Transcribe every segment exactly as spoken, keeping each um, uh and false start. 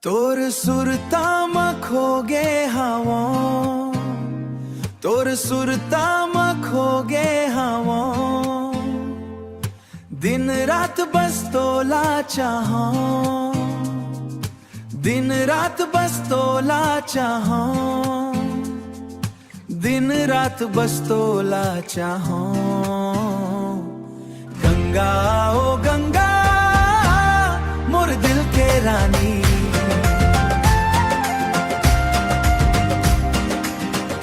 तोर सुरता म खो गे हवं, तोर सुरता म खो गे हवं। दिन रात बस तोला चाहं, दिन रात बस तोला चाहं, दिन रात बस तोला चाहं। गंगा, ओ गंगा, मोर दिल के रानी,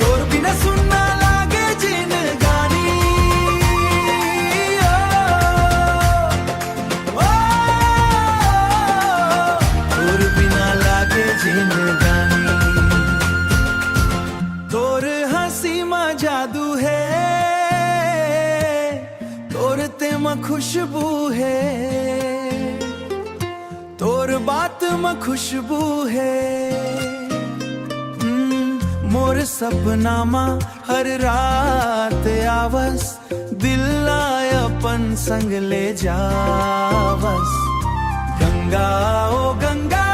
तोर बिना सुन्ना लागे जिनगानी। ओ, ओ, तोर बिना लागे जिनगानी। तोर हंसी म जादू हे, तोर ते म खुशबू हे, तोर बात म खुशबू हे। हम्म, मोर सपना म हर रात आवस, दिल ला अपन संग ले जावस। गंगा, ओ गंगा,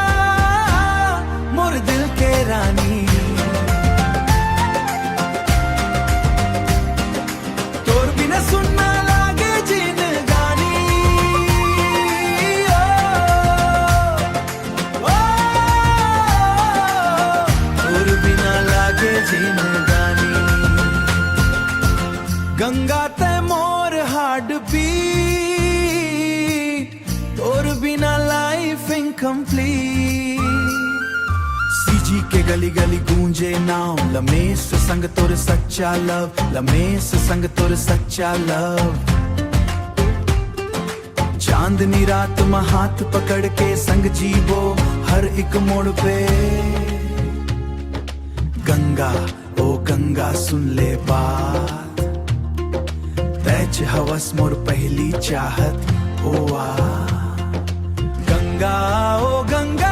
मोर दिल के रानी, तोर बिना सुन्ना लागे जिनगानी। ओ, ओ, तोर बिना लागे जिनगानी। गंगा तैं मोर हार्ट बीट, तोर बिना लाइफ इनकम्प्लीट। सीजी के गली गली गूंजे नाम लमेश संग तोर सच्चा लव, लमेश संग तोर सच्चा लव। चांदनी रात म हाथ पकड़ के संग जीबो हर एक मोड़ पे। गंगा, ओ गंगा, सुन ले बात, तैं च हवस मोर पहली चाहत। ओ आ गंगा, ओ गंगा,